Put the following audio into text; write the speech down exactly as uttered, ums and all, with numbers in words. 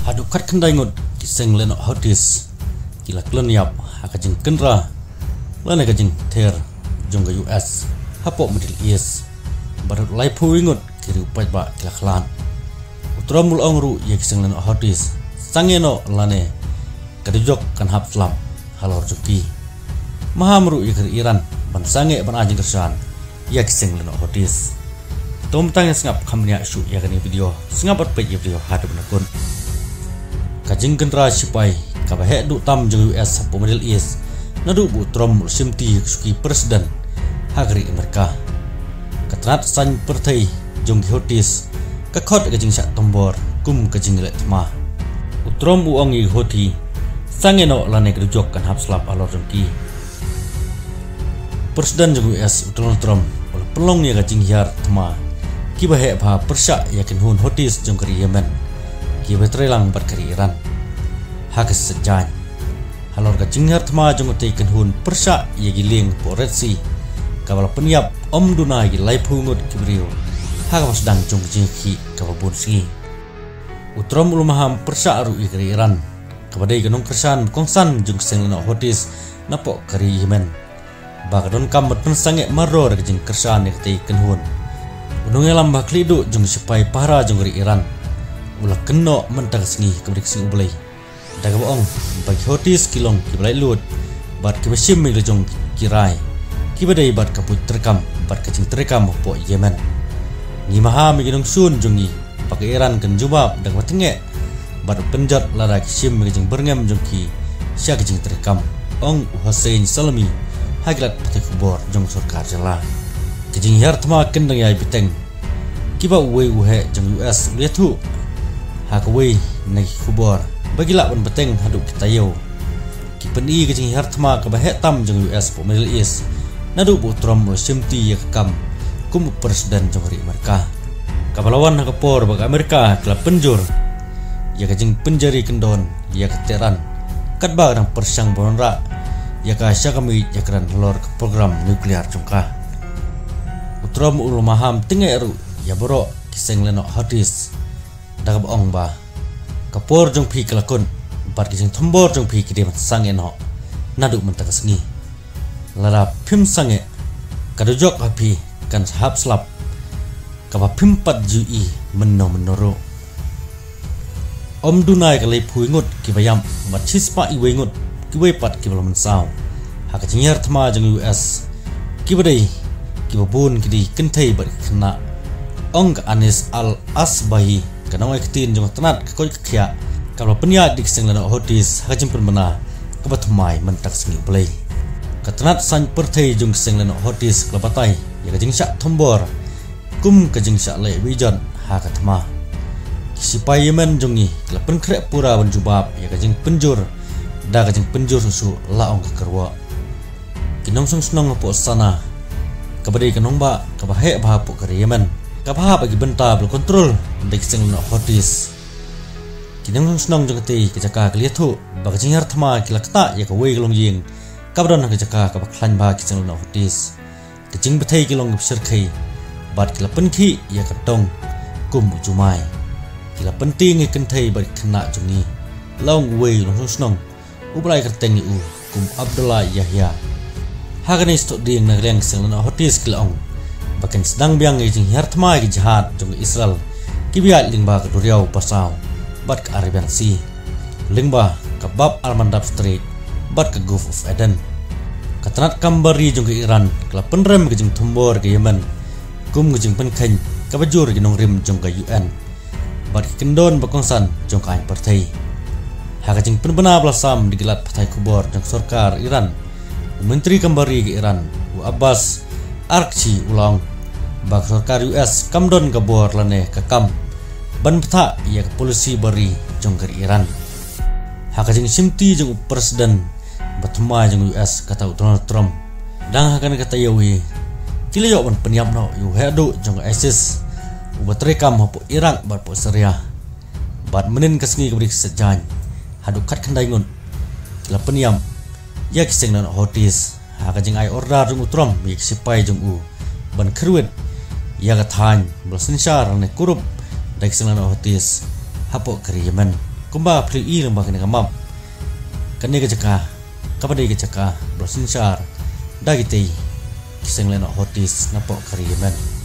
Haduh khatkhyndai ngut ki seng lehnoh Houthis ki la khlem ïap ha ka jingkynra lane ka jingther jong ka U S hapoh Middle East. Bad haduh laiphew ngut ki riew paidbah ki la khlad. U Trump u la ong ruh ïa ki seng lehnoh Houthis, sangeh noh lane ka dujok kan hap slap halor jong ki. Maham ruh ïa ka ri Iran ban sangeh ban ai jingkyrshan ïa ki seng lehnoh Houthis. To mynta ngin sngap kham bniah shuh ïa kane ka video, sngap bad peit ïa ka video haduh ban da kut. Ka jingkynra shipai kaba heh duh tam jong U S hapoh Middle East naduh ba u Trump u la shimti ïa ka shuki president ha ka ri Amerika. Ka tnat saiñ pyrthei jong ki Houthis ka khot ïa ka jingshah thombor kum ka jingleh thma. U Trump u ong ïa ki Houthi, sangeh noh lane ka dujok kan hap slap halor jong ki. President jong U S u Donald Trump u la pynlong ïa ka jinghiar thma kiba heh bha pyrshah ïa ki kynhun Houthis jong ka ri Yemen kiba trei lang bad ka ri Iran ha ka sien jaiñ. Halor ka jinghiar thma jong katei ka kynhun pyrshah ïa ki lieng hapoh Red Sea kaba la pynïap ym duna ïa ki laiphew ngut ki briew ha kaba sdang jong ka jingïakhih kaba bun sngi. U Trump u la maham pyrshah ruh ïa ka ri Iran kaba dei ka nongkyrshan ba kongsan jong ka seng lehnoh Houthis napoh ka ri Yemen ba ka donkam ban pynsangeh mardor ïa ka jingkyrshan ïa katei ka kynhun. U nongïalam ba khlieh duh jong ki shipai pahara jong ka ri Iran u la kynnoh mynta ka sngi kaba dei ka sngi U Blei da kaba ong ba ki Houthis ki long kiba laitluid bad kiba shim ïa la jong ki rai kiba dei bad ka buit treikam bad ka jingtreikam hapoh Yemen. Ngi maham ïa ki nongshun jong ngi ba ka Iran kan jubab da kaba tyngeh bad pynjot lada ki shim ïa ka jingbyrngem jong ki sha ka jingtreikam, ong u Hossein Salami ha ki lad pathai khubor jong sorkar jylla. Ka jinghiar thma kan dang ïai bteng kiba uwei u heh jong U S u la ïathuh ha kawei na ki khubor ba ki lah ban bteng haduh ki taïew. Ki pyni ka jinghiar thma kaba heh tam jong U S hapoh Middle East naduh ba u Trump u la shimti ïa ka kam kum u president jong ka ri Amerika, kaba la wan ha ka por ba ka Amerika ka la pynjur ïa ka jingpynjari kyndon ïa ka Tehran katba ka dang pyrshang ban wanrah ïa ka sha ka miej ïakren halor ka program nuclear jong ka. U Trump u la maham tyngeh ruh ïa baroh ki seng lehnoh Houthis da kaba ong ba ka por jong phi ka la kut bad ka jingthombor jong phi ka dei ban sangeh noh naduh mynta ka sngi. Lada phim sangeh, ka dujok ha phi kan hap slap kaba phim pat ju ïohi mynno mynno ruh. Ym duna ïa ka laiphew ngut kiba ïap bad shispah wei ngut kiwei pat kiba la mynsaw ha ka jinghiar thma jong U S, kiba dei kiba bun ki dei ki kynthei bad ki khynnah, ong ka Anis Al Asbahi, ka nongaiktien jong ka tnat ka koit ka khiah kaba la pynïaid da ki seng lehnoh Houthis ha ka jingpynbna kaba thymmai mynta ka sngi U Blei. Ka tnat saiñ pyrthei jong ki seng lehnoh Houthis ka la batai ïa ka jingshah thombor kum ka jingshah leh bijot ha ka thma. Ki shipai Yemen jong ngi ki la pynkhreh pura ban jubab ïa ka jingpynjur da ka jingpynjur shuh shuh, la ong ka kyrwoh. Ki nongshong shnong hapoh Sanaa, kaba dei ka nongbah kaba heh bha hapoh ka ri Yemen, kaba hap ha ki bynta ba la kontrol da ki seng lehnoh Houthis. Ki nongshong shnong jong katei ka jaka ki la ïathuh ba ka jinghiar thma ki la ktah ïa kawei ka longïing kaba don ha ka jaka kaba khlaiñ bha ki seng lehnoh Houthis. Ka jingbthei ki long kaba shyrkhei bad ki la pynkhih ïa ka dong kum u jumai. Ki la pyntieng ïa ki kynthei bad ki khynnah jong ngi, la ong uwei u nongshong shnong uba la ai kyrteng ïa u kum Abdullah Yahya. Ha kane shatei dieng na ka liang ki seng lehnoh Houthis ki la ong ba kin sdang biang ïa ka jinghiar thma ïa ka jihad jong ka Israel kiba ïaid lyngba ka duriaw basaw bad ka Arabian Sea, lyngba ka Bab al Mandab Strait bad ka Gulf of Aden. Ka tnat kam bari jong ka Iran ka la pynrem ka jingthombor ka Yemen kum ka jingpynkheiñ kaba jur ïa ki nongrim jong ka U N bad ki kyndon ba kongsan jong ka aiñ pyrthei. Ha ka jingpynbna ba la sam da ki lad pathai khubor jong ka sorkar Iran, u Myntri kam bari ka Iran, u Abbas Araghchi, u la ong ba ka sorkar U S kam don ka bor lane ka kam ban bthah ïa ka polisi bari jong ka ri Iran. Ha ka jingshimti jong u President ba thymmai jong U S, kata u Donald Trump, dang ha kane ka taïew hi ki la ïoh ban pynïap noh ïa u heh duh jong ka ISIS uba treikam hapoh Iraq bad hapoh Syria. Bad mynhynnin ka sngi kaba dei ka sngi Saitjaiñ, haduh khatkhyndai ngut ki la pynïap ïa ki seng lehnoh Houthis ha ka jingai order jong u Trump ïa ki shipai jong u ban kyrwit ïa ka thaiñ ba la synshar ne kurup da ki seng lehnoh Houthis hapoh ka ri Yemen. Kumba phi i lyngba kane ka map, kane ka jaka kaba dei ka jaka ba la synshar da kitei ki seng lehnoh Houthis napoh ka ri Yemen.